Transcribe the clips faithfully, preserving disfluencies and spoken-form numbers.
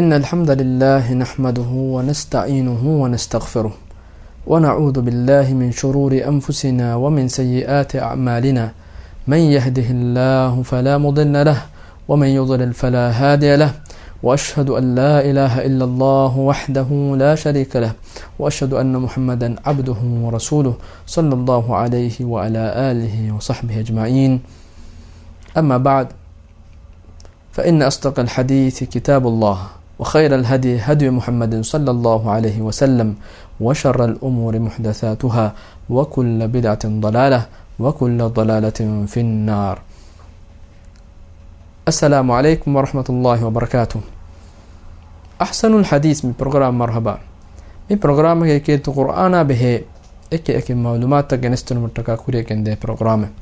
إن الحمد لله نحمده ونستعينه ونستغفره، ونعوذ بالله من شرور أنفسنا ومن سيئات أعمالنا. من يهده الله فلا مضل له، ومن يضلل فلا هادي له، وأشهد أن لا إله إلا الله وحده لا شريك له، وأشهد أن محمدا عبده ورسوله، صلى الله عليه وعلى آله وصحبه أجمعين. أما بعد، فإن أصدق الحديث كتاب الله، وخير الهدي هدي محمد صلى الله عليه وسلم، وشر الأمور محدثاتها، وكل بدعة ضلالة، وكل ضلالة في النار. السلام عليكم ورحمة الله وبركاته. أحسن الحديث މި ޕްރޮގްރާމް މަރުޙަބާ. މި ޕްރޮގްރާމްގެ ކީރިތި ޤުރްއާނާ ބެހޭ އެކި އެކި މަޢުލޫމާތުތައް ގެނެސްދިނުމަށްޓަކާ ކުރިޔަށް ގެންދޭ ޕްރޮގްރާމެއް.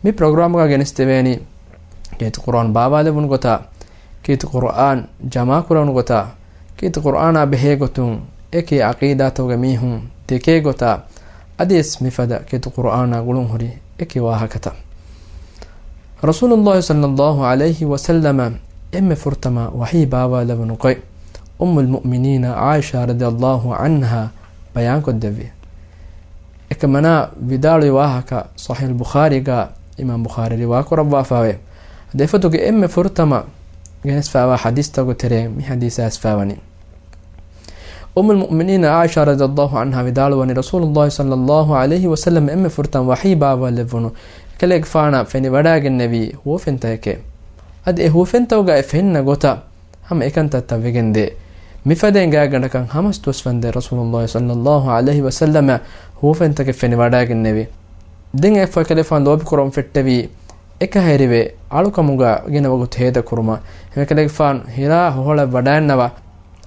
މި ޕްރޮގްރާމްގަ ގެނެސްދެވޭނީ ކީރިތި ޤުރްއާން ބާވާލެވުނު ގޮތާ، ކީރިތި ޤުރްއާން ޖަމާކުރެވުނު ގޮތާ، ކީރިތި ޤުރްއާނާ ބެހޭ ގޮތުން އެކި ޢަޤީދާތަކުގެ މީހުން ދެކޭ ގޮތާ، އަދިވެސް މިފަދަ ކީރިތި ޤުރްއާނާ ގުޅުން ހުރި އެކި ވާހަކަތައް. ރަސޫލުﷲ ޞައްލަﷲ ޢަލައިހި ވަސައްލަމަށް އެންމެ ފުރަތަމަ ވަޙީ ބާވާލެވުނު ގޮތް އުއްމުލް މުއުމިނީނަ ޢާއިޝާ ރަޟިޔަﷲ ޢަންހާ ބަޔާންކޮށްދެއްވި. އެކަމަނާ ވިދާޅުވި ވާހަކަ ޞަޙީޙުލް ބުޚާރީގަ އިމާމް ބުޚާރީ ރިވާކުރައްވާފައެވެ. އަދި އެފަދަ އެންމެ ފުރަތަމަ ގެނެސްފައިވާ ޙަދީޘްތަކުގެ ތެރޭ މި ޙަދީޘް އައިސްފައިވަނީ. އުއްމުލް މުއުމިނީން ޢާއިޝާ ރަޟިޔަﷲ ޢަންހާ ވިދާޅުވަނީ، ރަސޫލުﷲ ޞައްލަﷲ ޢަލައިހި ވަސައްލަމަ އެންމެ ފުރަތަމަ ވަޙީ ބާވާލެއްވުނު އެކަލޭގެފާނަށް ފެނިވަޑައިގެންނެވީ ހުވަފެންތަކެކޭ. އަދި އެ ހުވަފެންތަކުގައި ފެންނަ ގޮތަށް ހަމަ އެކަންތައްތައް ވެގެންދޭ. މިފަދައިން ގާތްގަނޑަކަށް ހަމަސް ދުވަސް ވަންދެން ރަސޫލުﷲ ޞައްލަﷲ ޢަލައިހި ވަސައްލަމަ ހުވަފެންތަކެއް ފެނިވަޑައިގެންނެވި. ދެން އެއަށްފަހު އެކަލޭގެފާނު ލޯބިކުރަމުން ފެއްޓެވީ އެކަހެރިވެ އަޅުކަމުގަ ގިނަ ވަގުތު ހޭދަކުރުމަށް. އެހެންވެ އެކަލޭގެފާނު ހިރާ ހޮހޮޅަށް ވަޑައިންނަވާ.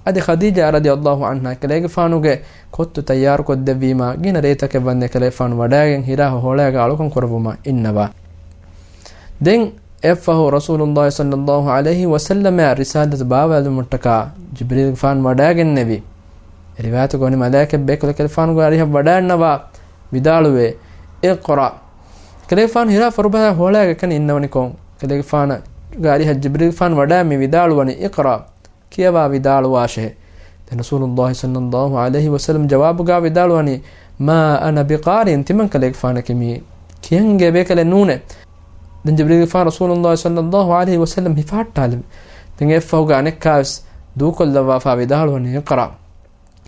އަދި ޚަދީޖާ ރަޟިޔަﷲ ޢަންހާ އެކަލޭގެފާނުގެ ކޮއްތު ތައްޔާރުކޮށްދެއްވީމާ، ގިނަ ރޭތަކެއް ވަންދެން އެކަލޭގެފާނު ވަޑައިގެން ހިރާ ހޮހޮޅާގަ އަޅުކަން ކުރެއްވުމަށް އިންނަވާ. ދެން އެއަށްފަހު ރަސޫލުﷲ ޞައްލަﷲ ޢަލައިހި ވަސައްލަމައަށް ރިސާލަތު ބާވާލުމަށްޓަކާ ޖިބްރީލްގެފާނު ވަޑައިގެންނެވި. އެ ރިވާޔަތުގަ ވަނީ މަލާއިކަތް ބޭކަލެއް އެކަލޭގެފާނުގެ އަރިހަށް ވަޑައިންނަވާ ވިދާޅުވޭ، "اقرأ." އެކަލޭގެފާނު ހިރާ ފަރުބަހަށް ހޮޅާގަ އެކަނި އިންނަވަނިކޮށް، އެކަލޭގެފާނުގެ އަރިހަށް ޖިބްރީލްގެފާނު ވަޑައިގެން މި ވިދާޅުވަނީ، "اقرأ." ކިޔަވާ ވިދާޅުވާށޭ. ދެން ރަސޫލުﷲ ޞައްލަﷲ ޢަލައިހި ވަސައްލަމަ ޖަވާބުގަ ވިދާޅުވަނީ، "ما أنا بقارئ." ތިމަން ކަލޭގެފާނަކީ މީ ކިޔަން އެބޭކަލެއް ނޫނޭ. ދެން ޖިބްރީލްގެފާނު ރަސޫލުﷲ ޞައްލަﷲ ޢަލައިހި ވަސައްލަމަ ހިފަހައްޓާލެވި. ދެން އެއަށްފަހުގަ އަނެއްކާވެސް ދޫކޮށްލައްވާފާ ވިދާޅުވަނީ، "اقرأ."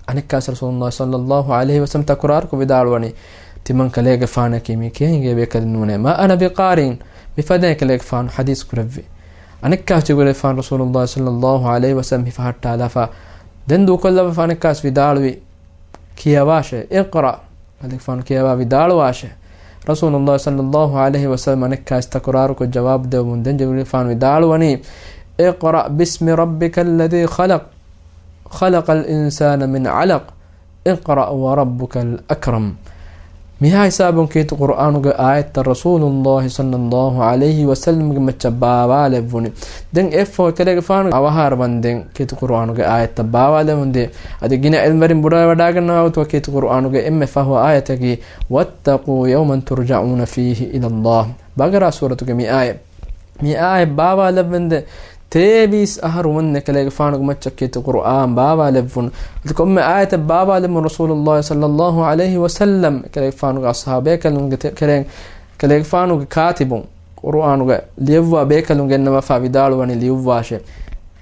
އަނެއްކާވެސް ރަސޫލުﷲ ޞައްލަﷲ ޢަލައިހި ވަސައްލަމަ ތަކުރާރުކޮށް ވިދާޅުވަނީ، ތިމަން ކަލޭގެފާނަކީ މީ ކިޔަން އެބޭކަލެއް ނޫނޭ. "ما أنا بقارئ." މިފަދައިން ކަލޭގެފާނު ޙަދީޘް ކުރެއްވި. އަނެއްކާވެސް ޖިބްރީލްގެފާނު ރަސޫލުﷲ ޞައްލަﷲ ޢަލައިހި ވަސައްލަމަ ހިފަހައްޓާލާފަ، ދެން ދޫކޮށްލައްވާފަ އަނެއްކާވެސް ވިދާޅުވި، "ކިޔަވާށޭ، اقرأ." ކަލޭގެފާނު ކިޔަވާ ވިދާޅުވާށޭ. ރަސޫލުﷲ ޞައްލަﷲ ޢަލައިހި ވަސައްލަމަ އަނެއްކާވެސް ތަކުރާރުކޮށް ޖަވާބު ދެއްވުމުން ދެން ޖިބްރީލްގެފާނު ވިދާޅުވަނީ، "اقرأ باسم ربك الذي خلق، خلق الإنسان من علق، اقرأ وربك الأكرم." މިހާ ހިސާބުން ކީރިތި ޤުރްއާނުގެ އާޔަތްތައް ރަސޫލުﷲ ޞައްލަﷲ ޢަލައިހި ވަސައްލަމަގެ މައްޗަށް ބާވާލެއްވުނީ. ދެން އެއަށްފަހު އެކަލޭގެފާނު އަވަހާރަ ވަންދެން ކީރިތި ޤުރްއާނުގެ އާޔަތްތައް ބާވާލެވުން ދިޔަ. އަދި ގިނަ ޢިލްމުވެރިން ބުނެވަޑައިގަންނަވާ ގޮތުގަ ކީރިތި ޤުރްއާނުގެ އެންމެ ފަހު އާޔަތަކީ، "واتقوا يوما ترجعون فيه إلى الله." ބަޤަރާ ސޫރަތުގެ މި އާޔަތް. މި އާޔަތް ބާވާލެއްވަންދެން ތޭވީސް އަހަރު ވަންދެން އެކަލޭގެފާނުގެ މައްޗަށް ކީރިތި ޤުރްއާން ބާވާލެއްވުނު. އަދި ކޮންމެ އާޔަތެއް ބާވާލެއްވުނު ރަސޫލުﷲ ޞައްލަﷲ ޢަލައިހި ވަސައްލަމަ އެކަލޭގެފާނުގެ އަޞްޙާބު ބޭކަލުންގެ ތެ-، ކެރެން އެކަލޭގެފާނުގެ ކާތިބުން، ޤުރްއާނުގެ ލިޔުއްވާ ބޭކަލުން ގެންނަވާފާ ވިދާޅުވަނީ ލިޔުއްވާށޭ.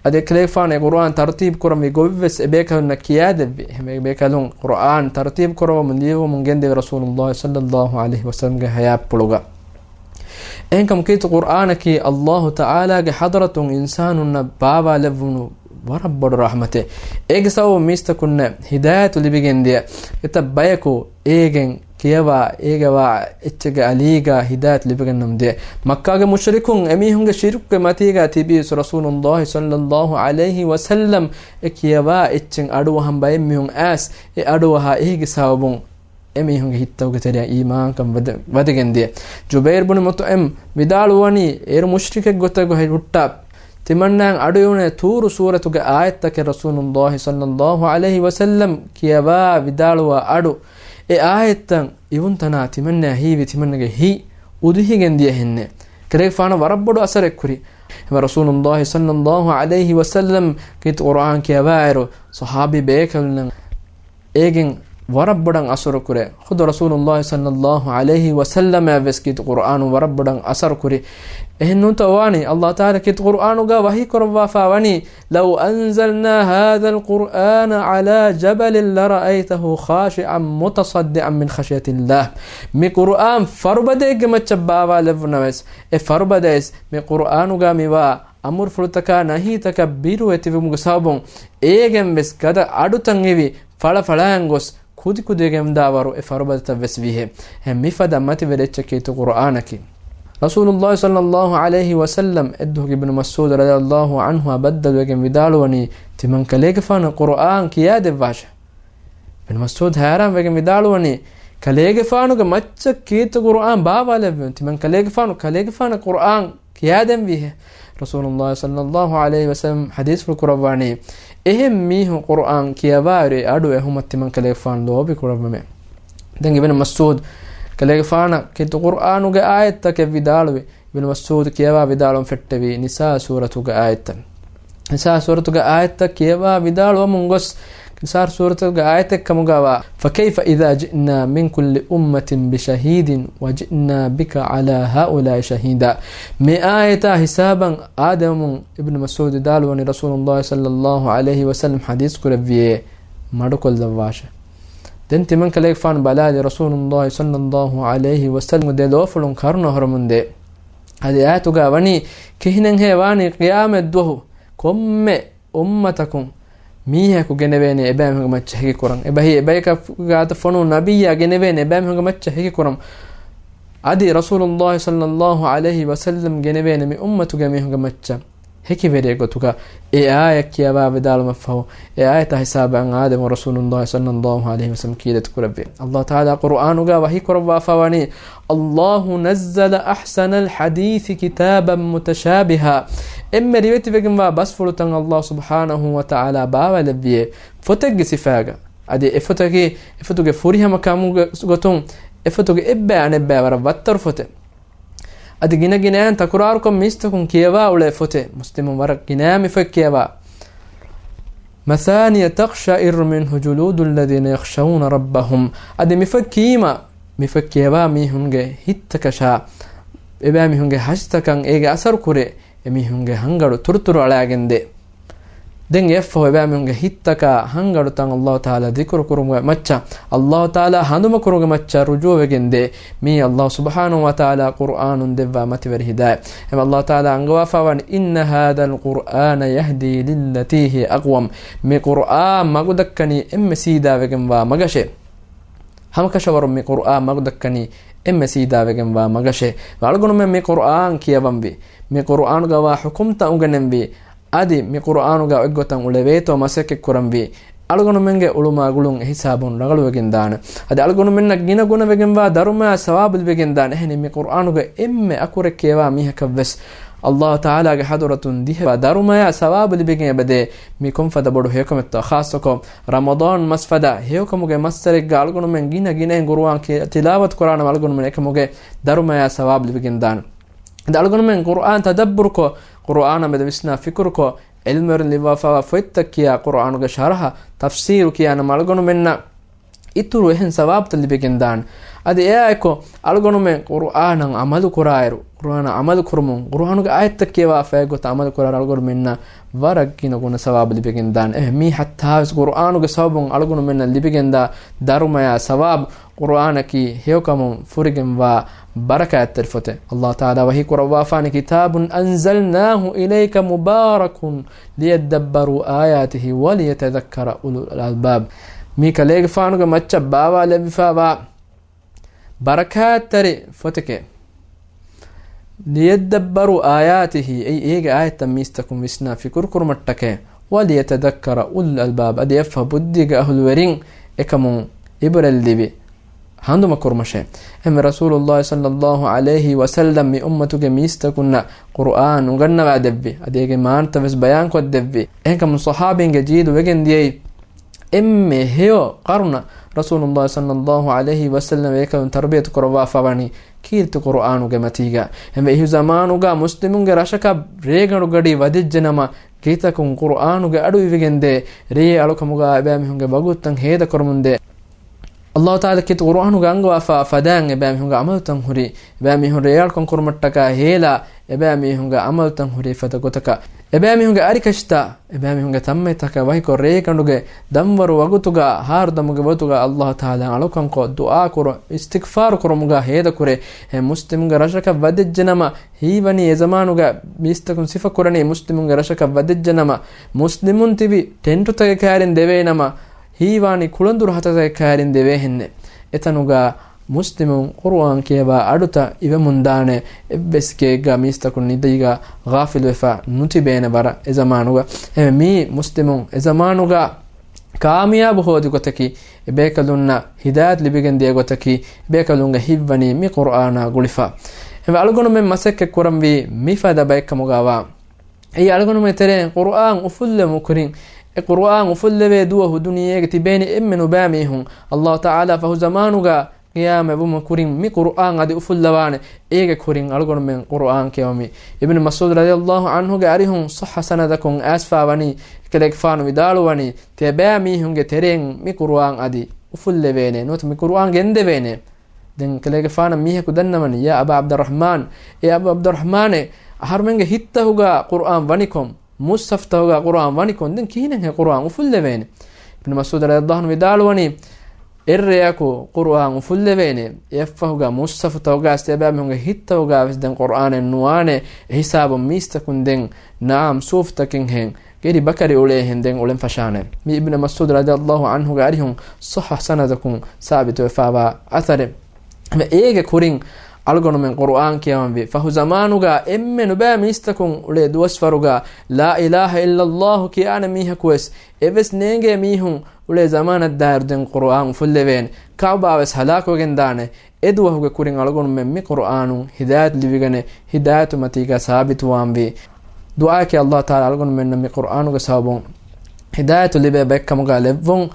އަދި އެކަލޭގެފާނު އެ ޤުރްއާން ތަރުތީބު ކުރަންވީ ގޮތްވެސް އެބޭކަލުންނަށް ކިޔާދެއްވި. އެހެންވެ އެބޭކަލުން ޤުރްއާން ތަރުތީބު ކުރައްވަމުން ލިޔުއްވަމުން ގެންދެވި ރަސޫލުﷲ ޞައްލަﷲ ޢަލައިހި ވަސައްލަމަގެ ޙަޔާތްޕުޅުގަ. އެހެންކަމުން ކީރިތި ޤުރްއާނަކީ ﷲ ތަޢާލާގެ ޙަޟްރަތުން އިންސާނުންނަށް ބާވާލެއްވުނު ވަރަށް ބޮޑު ރަޙްމަތެއް. އޭގެ ސަބަބުން މީސްތަކުންނަށް ހިދާޔަތު ލިބިގެންދިޔަ. އެތައް ބަޔަކު އޭގެން ކިޔަވާ، އޭގަވާ އެއްޗެއްގެ އަލީގަ ހިދާޔަތު ލިބިގަންނަމުން ދިޔަ. މައްކާގެ މުޝްރިކުން އެމީހުންގެ ޝިރުކުގެ މަތީގަ ތިބީސް ރަސޫލުﷲ ޞައްލަﷲ ޢަލައިހި ވަސައްލަމަ އެ ކިޔަވާ އެއްޗެއް އަޑުއަހަން ބައެއް މީހުން އައިސް، އެ އަޑުއަހާ އޭގެ ސަބަބުން އެމީހުންގެ ހިތްތަކުގެ ތެރެއަށް އީމާންކަން ވަދެ-، ވަދެގެންދިޔަ. ޖުބައިރު ބުނު މުޠްޢިމް ވިދާޅުވަނީ، އޭރު މުޝްރިކެއް ގޮތަށް ހުއްޓާ، ތިމަންނައަށް އަޑުއިވުނޭ ޠޫރު ސޫރަތުގެ އާޔަތްތަކެއް ރަސޫލުﷲ ޞައްލަﷲ ޢަލައިހި ވަސައްލަމަ ކިޔަވާ ވިދާޅުވާ އަޑު، އެ އާޔަތްތައް އިވުންތަނާ ތިމަންނައަށް ހީވި ތިމަންނަގެ ހިތް އުދުހިގެން ދިޔަހެންނޭ. ކަލޭގެފާނަށް ވަރަށް ބޮޑު އަސަރެއް ކުރި. އެހެންވެ ރަސޫލުﷲ ޞައްލަﷲ ޢަލައިހި ވަސައްލަމް ކީރިތި ޤުރްއާން ކިޔަވާއިރު، ޞަޙާބީ ބޭކަލުންނަށް އޭގެން ވަރަށް ބޮޑަށް އަސަރު ކުރޭ. ޚުދު ރަސޫލުﷲ ޞައްލަﷲ ޢަލައިހި ވަސައްލަމައަށް ވެސް ކީރިތި ޤުރްއާނު ވަރަށް ބޮޑަށް އަސަރު ކުރި. އެހެން ނޫންތޯ ވާނީ؟ ﷲ ތަޢާލާ ކީރިތި ޤުރްއާނުގަ ވަޙީ ކުރައްވާފާ ވަނީ، لو أنزلنا هذا القرآن على جبل لرأيته خاشعا متصدعا من خشية الله. މި ޤުރްއާން ފަރުބަދައެއްގެ މައްޗަށް ބާވާލެއްވުނަމަވެސް، އެ ފަރުބަދައިސް މި ޤުރްއާނުގަ މިވާ އަމުރުފުޅުތަކާ ނަހީތަކަށް ބިރުވެ ތިބުމުގެ ސަބަބުން، އޭގެން ވެސް ގަދަ އަޑުތައް އިވި ފަޅަފަޅާއިން ގޮސް ކުދިކުދިވެގެންދާވަރު އެ ފަރުބަދަތައް ވެސް ވީހޭ. އެހެން މިފަދަ މަތިވެރި އެއްޗަކީ ކީރިތި ޤުރްއާނަކީ. ރަސޫލުﷲ ޞައްލަﷲ ޢަލައިހި ވަސައްލަމް އެއްދުވަހު އިބްނު މަސްޢޫދު ރަޟިޔަﷲ ޢަންހުއާ ބައްދަލުވެގެން ވިދާޅުވަނީ، ތިމަން ކަލޭގެފާނަށް ޤުރްއާން ކިޔާދެއްވާށޭ. އިބްނު މަސްޢޫދު ހައިރާންވެގެން ވިދާޅުވަނީ، ކަލޭގެފާނުގެ މައްޗަށް ކީރިތި ޤުރްއާން ބާވާލެއްވީމަ، ތިމަން ކަލޭގެފާނު ކަލޭގެފާނަށް ޤުރްއާން ކިޔާދެންވީހޭ. ރަސޫލުﷲ ޞައްލަﷲ ޢަލައިހި ވަސައްލަމް ޙަދީޘްފުޅު ކުރައްވާނީ، އެހެން މީހުން ޤުރްއާން ކިޔަވާއިރު އެ އަޑު އެހުމަށް ތިމަން ކަލޭގެފާނު ލޯބި ކުރައްވަމޭ. ދެން އިބްނު މަސްޢޫދު ކަލޭގެފާނަށް ކީރިތި ޤުރްއާނުގެ އާޔަތްތަކެއް ވިދާޅުވި. އިބްނު މަސްޢޫދު ކިޔަވާ ވިދާޅުވަން ފެއްޓެވީ ނިސާ ސޫރަތުގެ އާޔަތްތައް. ނިސާ ސޫރަތުގެ އާޔަތްތައް ކިޔަވާ ވިދާޅުވަމުން ގޮސް، ނިސާ ސޫރަތުގެ އާޔަތެއް ކަމުގައިވާ، فكيف إذا جئنا من كل أمة بشهيد وجئنا بك على هؤلاء شهيدا. މި އާޔަތާ ހިސާބަށް އާދެވުމުން އިބްނު މަސްޢޫދު ވިދާޅުވަނީ، ރަސޫލުﷲ ޞައްލަﷲ ޢަލައިހި ވަސައްލަމް ޙަދީޘް ކުރެއްވިއޭ، މަޑުކޮށްލައްވާށޭ. ދެން ތިމަން ކަލޭގެފާނު ބަލާލި، ރަސޫލުﷲ ޞައްލަﷲ ޢަލައިހި ވަސައްލަމްގެ ދެ ލޯފުޅުން ކަރުނަ އަހަރުމުންދޭ. އަދި އާޔަތުގަ ވަނީ، ކިހިނެއްހޭ ވާނީ ޤިޔާމަތްދުވަހު ކޮންމެ އުއްމަތަކުން މީހަކު ގެނެވޭނެ އެބައިމީހުންގެ މައްޗަށް ހެކިކުރަން. އެބަހީ އެބަޔަކަށް ގާތަށް ފޮނުވު ނަބިއްޔާ ގެނެވޭނެ އެބައިމީހުންގެ މައްޗަށް ހެކިކުރަން. އަދި ރަސޫލުﷲ ޞައްލަﷲ ޢަލައިހި ވަސައްލަމް ގެނެވޭނެ މި އުއްމަތުގެ މީހުންގެ މައްޗަށް ހެކިވެރިއެއް ގޮތުގަ އެ އާޔަތް ކިޔަވާ ވިދާޅުމަށްފަހު، އެ އާޔަތާ ހިސާބަށް އާދެވުން ރަސޫލުﷲ ޞައްލަﷲ ޢަލައިހި ވަސައްލަމް ކީރިތި ކުރެއްވި. ﷲ ތަޢާލާ ޤުރްއާނުގަ ވަޙީ ކުރައްވާފަ ވަނީ، الله نزل أحسن الحديث كتابا متشابها. އެންމެ ރިވެތިވެގެންވާ ބަސްފުޅުތައް ﷲ ސުބްޙާނަހޫ ވަތަޢާލާ ބާވާލެއްވިއޭ ފޮތެއްގެ ސިފައިގަ. އަދި އެފޮތަކީ، އެފޮތުގެ ފުރިހަމަކަމުގެ ގޮތުން އެފޮތުގެ އެއްބައި އަނެއްބައި ވަރަށް ވައްތަރު ފޮތެއް. އަދި ގިނަ ގިނައިން ތަކުރާރުކޮށް މީސްތަކުން ކިޔަވާ އުޅޭ ފޮތެއް. މުސްލިމުން ވަރަށް ގިނައިން މި ފޮތް ކިޔަވާ. مثاني تقشعر منه جلود الذين يخشون ربهم. އަދި މި ފޮތް ކީމަ، މި ފޮތް ކިޔަވާ މީހުންގެ ހިތްތަކަށާ، އެބައިމީހުންގެ ހަށިތަކަށް އޭގެ އަސަރު ކުރޭ، އެމީހުންގެ ހަންގަޑު ތުރުތުރު އަޅާގެންދޭ. ދެން އެއަށްފަހު އެބައިމީހުންގެ ހިތްތަކާ ހަންގަޑުތައް ﷲ ތަޢާލާ ޛިކުރު ކުރުމުގެ މައްޗަށް، ﷲ ތަޢާލާ ހަނދުމަކުރުމުގެ މައްޗަށް ރުޖޫޢަވެގެންދޭ. މީ ﷲ ސުބްޙާނަހޫ ވަތަޢާލާ ޤުރްއާނުން ދެއްވާ މަތިވެރި ހިދާޔަތް. އެމަ ﷲ ތަޢާލާ އަންގަވާފަވަނީ، إن هذا القرآن يهدي للتي هي أقوم. މި ޤުރްއާން މަގުދައްކަނީ އެންމެ ސީދާވެގެންވާ މަގަށޭ. ހަމަކަށަވަރުން މި ޤުރްއާން މަގުދައްކަނީ އެންމެ ސީދާވެގެންވާ މަގަށޭ. އަޅުގަނޑުމެން މި ޤުރްއާން ކިޔަވަންވީ، މި ޤުރްއާނުގަވާ ޙުކުމްތައް އުނގެނެންވީ، އަދި މި ޤުރްއާނުގަ އޮތްގޮތަށް އުޅެވޭތޯ މަސައްކަތްކުރަންވީ. އަޅުގަނޑުމެންގެ އުޅުމާ ގުޅުން އެހިސާބުން ރަނގަޅުވެގެންދާނެ. އަދި އަޅުގަނޑުމެންނަށް ގިނަ ގުނަވެގެންވާ ދަރުމަޔާ ސަވާބު ލިބިގެންދާނެ. އެހެނީ މި ޤުރްއާނުގެ އެންމެ އަކުރެއް ކިޔަވާ މީހަކަށްވެސް ﷲ ތަޢާލާގެ ޙަޟްރަތުން ދިހަވާ ދަރުމަޔާ ސަވާބު ލިބިގެން އެބަދޭ. މި ކޮންފަދަ ބޮޑު ހެޔޮކަމެއްތޯ؟ ޚާއްޞަކޮށް ރަމަޟާން މަސްފަދަ ހެޔޮކަމުގެ މައްސަރެއްގަ އަޅުގަނޑުމެން ގިނަ ގިނައިން ޤުރުއާން ކި-، ތިލާވަތު ކުރާނަމަ އަޅުގަނޑުމެން އެކަމުގެ ދަރުމަޔާ ސަވާބު ލިބިގެންދާނެ. އަދި އަޅުގަނޑުމެން ޤުރުއާން ތަދައްބުރުކޮށް، ޤުރުއާނާ މެދު ވިސްނާ ފިކުރުކޮށް، ޢިލްމުވެރިން ލިޔުއްވާފައިވާ ފޮތްތައް ކިޔާ، ޤުރުއާނުގެ ޝަރަޙަ، ތަފްސީރު ކިޔާނަމަ އަޅުގަނޑުމެންނަށް އިތުރު އެހެން ސަވާބުތައް ލިބިގެންދާނެ. އަދި އެއާއެކު އަޅުގަނޑުމެން ޤުރުއާނަށް ޢަމަލު ކުރާއިރު، ޤުރުއާނަށް ޢަމަލު ކުރުމުން، ޤުރުއާނުގެ އާޔަތްތައް ކިޔަވާފައި އެގޮތަށް ޢަމަލު ކުރާއިރު އަޅުގަނޑުމެންނަށް ވަރަށް ގިނަ ގުނަ ސަވާބު ލިބިގެންދާނެ. އެހެން މީ ހައްތާވެސް ޤުރުއާނުގެ ސަބަބުން އަޅުގަނޑުމެންނަށް ލިބިގެންދާ ދަރުމަޔާ ސަވާބު، ޤުރުއާނަކީ ހެޔޮކަމުން ފުރިގެންވާ ބަރަކާތްތެރި ފޮތެއް. ﷲ ތަޢާލާ ވަޙީ ކުރައްވާފާނެ، كتاب أنزلناه إليك مبارك ليدبروا آياته وليتذكر أولو الألباب. މީ ކަލޭގެފާނުގެ މައްޗަށް ބާވާލެއްވިފައިވާ ބަރަކާތްތެރި ފޮތެކޭ. ليدبروا آياته، އެއީ އޭގެ އާޔަތްތައް މީސްތަކުން ވިސްނާ ފިކުރު ކުރުމަށްޓަކައި. وليتذكر أولو الألباب، އަދި އެއަށްފަހު ބުއްދީގެ އަހުލުވެރިން އެކަމުން ޢިބްރަތް ލިބި ހަނދުމަކުރުމަށޭ. އެހެންވެ ރަސޫލުﷲ ޞައްލަﷲ ޢަލައިހި ވަސައްލަމް މި އުއްމަތުގެ މީސްތަކުންނަށް ޤުރުއާން އުނގަންނަވާދެއްވި، އަދި އޭގެ މާނަތައް ވެސް ބަޔާންކޮށްދެއްވި. އެހެންކަމުން ޞަޙާބީންގެ ޖީލު ވެގެން ދިޔައީ އެންމެ ހެޔޮ ޤަރުނަށް ރަސޫލުﷲ ޞައްލަﷲ ޢަލައިހި ވަސައްލަމް އެކަލުން ތަރުބިޔަތު ކުރައްވާފަވަނީ ކީރިތި ޤުރުއާނުގެ މަތީގަ. އެހެންވެ އެހި ޒަމާނުގަ މުސްލިމުންގެ ރަށަކަށް ރޭގަނޑު ގަޑި ވަދެއްޖެނަމަ، ކީރިތިތަކުން ޤުރުއާނުގެ އަޑު އިވިގެންދޭ ރޭ އަޅުކަމުގަ އެބައިމީހުންގެ ވަގުތުތައް ހޭދަކުރަމުންދޭ. ﷲ ތަޢާލާ ކީރިތި ޤުރުއާނުގަ އަންގަވާފަ ފަދައިން އެބައިމީހުންގެ ޢަމަލުތައް ހުރި، އެބައިމީހުން ރޭއަޅުކަން ކުރުމަށްޓަކާ ހޭލާ، އެބައިމީހުންގެ ޢަމަލުތައް ހުރި ފަދަ ގޮތަކަށް. އެބައިމީހުންގެ އަރިކަށިތައް، އެބައިމީހުންގެ ތަންމަތިތަކަށް ވަހިކޮށް ރޭގަނޑުގެ ދަންވަރު ވަގުތުގަ ހާރުދަމުގެ ވަގުތުގަ ﷲ ތަޢާލާ އަޅުކަންކޮށް ދުޢާކުރު، އިސްތިޣްފާރު ކުރުމުގަ ހޭދަކުރޭ. އެ މުސްލިމުންގެ ރަށަކަށް ވަދެއްޖެނަމަ، ހީވަނީ އެ ޒަމާނުގަ މީސްތަކުން ސިފަކުރަނީ މުސްލިމުންގެ ރަށަކަށް ވަދެއްޖެނަމަ، މުސްލިމުން ތިބި ޓެންޓުތަކެއް ކައިރިން ދެވޭނަމަ، ހީވާނީ ކުޅަނދުރު ހަތަރުތަކެއް ކައިރިން ދެވޭހެންނެއް. އެތަނުގަ މުސްލިމުން ޤުރުއާން ކިޔަވާ އަޑުތައް އިވެމުންދާނެ، އެއްވެސް ގެއެއްގަ މީސްތަކުން ނިދައިގަ ޣާފިލުވެފަ ނުތިބޭނެ ވަރަށް އެ ޒަމާނުގަ. އެހެންވެ މީ މުސްލިމުން އެ ޒަމާނުގަ ކާމިޔާބު ހޯދި ގޮތަކީ، އެބޭކަލުންނަށް ހިދާޔަތް ލިބިގެން ދިޔަ ގޮތަކީ، އެބޭކަލުންގެ ހިތްވަނީ މި ޤުރުއާނާ ގުޅިފަ. އެހެންވެ އަޅުގަނޑުމެން މަސައްކަތް ކުރަންވީ މިފަދަ ބައެއްކަމުގަވާ. އެއީ އަޅުގަނޑުމެން ތެރެއިން ޤުރުއާން އުފުއްލެވުމު ކުރިން، އެ ޤުރުއާން އުފުއްލެވޭ ދުވަހު ދުނިޔޭގެ ތިބޭނެ އެންމެ ނުބައި މީހުން، ﷲ ތަޢާލާ ފަހު ޒަމާނުގަ ޤިޔާމަތްވުމު ކުރިން މި ޤުރުއާން އަދި އުފުއްލަވާނެ، އޭގެ ކުރިން އަޅުގަނޑުމެން ޤުރުއާން ކިޔަވަމީ. އިބްނު މަސްޢޫދު ރަޟިޔަﷲ ޢަންހުގެ އަރިހުން ޞައްޙަ ސަނަދަކުން އައިސްފާވަނީ، އެކަލޭގެފާނު ވިދާޅުވަނީ، ތިޔަބައިމީހުންގެ ތެރެއިން މި ޤުރުއާން އަދި އުފުއްލެވޭނެ، ނުވަތަ މި ޤުރުއާން ގެންދެވޭނެ. ދެން ކަލޭގެފާނަށް މީހަކު ދަންނަވަނީ، ޔާ އަބާ ޢަބްދުއްރަޙްމާން، އޭ އަބޫ ޢަބްދުއްރަޙްމާނޭ، އަހަރުމެންގެ ހިތްތަކުގަ ޤުރުއާން ވަނިކޮށް، މުޞްޙަފްތަކުގަ ޤުރުއާން ވަނިކޮށް، ދެން ކިހިނެއްހޭ ޤުރުއާން އުފުއްލެވޭނެ؟ އިބްނު މަސްޢޫދު ރަޟިޔަﷲ ޢަންހު ވިދާޅުވަނީ، އެއްރެއަކު ޤުރުއާން އުފުއްލެވޭނެ، އެއަށްފަހުގަ މުޞްޙަފުތަކުގަ ތިޔަބައިމީހުންގެ ހިތްތަކުގަވެސް ދެން ޤުރުއާނެއް ނުވާނެ، އެހިސާބުން މީސްތަކުން ދެން ނާމް ސޫފްތަކެއްހެން ގެރި ބަކަރި އުޅޭހެން ދެން އުޅެން ފަށާނެ. މި އިބްނު މަސްޢޫދު ރަޟިޔަﷲ ޢަންހުގެ އަރިހުން ޞައްޙަ ސަނަދަކުން ސާބިތުވެފާވާ އަސަރެއް. އޭގެ ކުރިން އަޅުގަނޑުމެން ޤުރުއާން ކިޔަވަންވީ. ފަހު ޒަމާނުގަ އެންމެ ނުބައި މީސްތަކުން އުޅޭ ދުވަސްވަރުގަ ލާ އިލާހަ އިއްލަﷲ ކިޔާނެ މީހަކުވެސް އެއްވެސް ނޭނގޭ މީހުން އުޅޭ ޒަމާނަށްދާއިރު ދެން ޤުރުއާން އުފުއްލެވޭނެ. ކަޢުބާވެސް ހަލާކުވެގެންދާނެ. އެ ދުވަހުގެ ކުރިން އަޅުގަނޑުމެން މި ޤުރުއާނުން ހިދާޔަތު ލިބިގެނެ، ހިދާޔަތު މަތީގަ ސާބިތުވާންވީ. ދުޢާއަކީ ﷲ ތަޢާލާ އަޅުގަނޑުމެންނަށް މި ޤުރުއާނުގެ ސަބަބުން ހިދާޔަތު ލިބޭ ބައެއްކަމުގަ ލެއްވުން.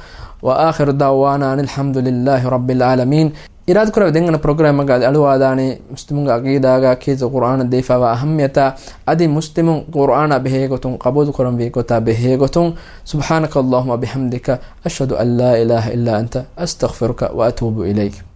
وآخر دعوانا أن الحمد لله رب العالمين. އިރާދަކުރެއްވި ދެންގަނޑު ޕްރޮގްރާމްގަ އަޅުވާލާނީ މުސްލިމުންގެ ޢަޤީދާގަ ކީރިތި ޤުރުއާނަށް ދެވިފައިވާ އަހައްމިޔަތާ އަދި މުސްލިމުން ޤުރުއާނާ ބެހޭގޮތުން ޤަބޫލުކުރަންވީ ގޮތާ ބެހޭގޮތުން. سبحانك اللهم وبحمدك، أشهد أن لا إله إلا أنت، أستغفرك وأتوب إليك.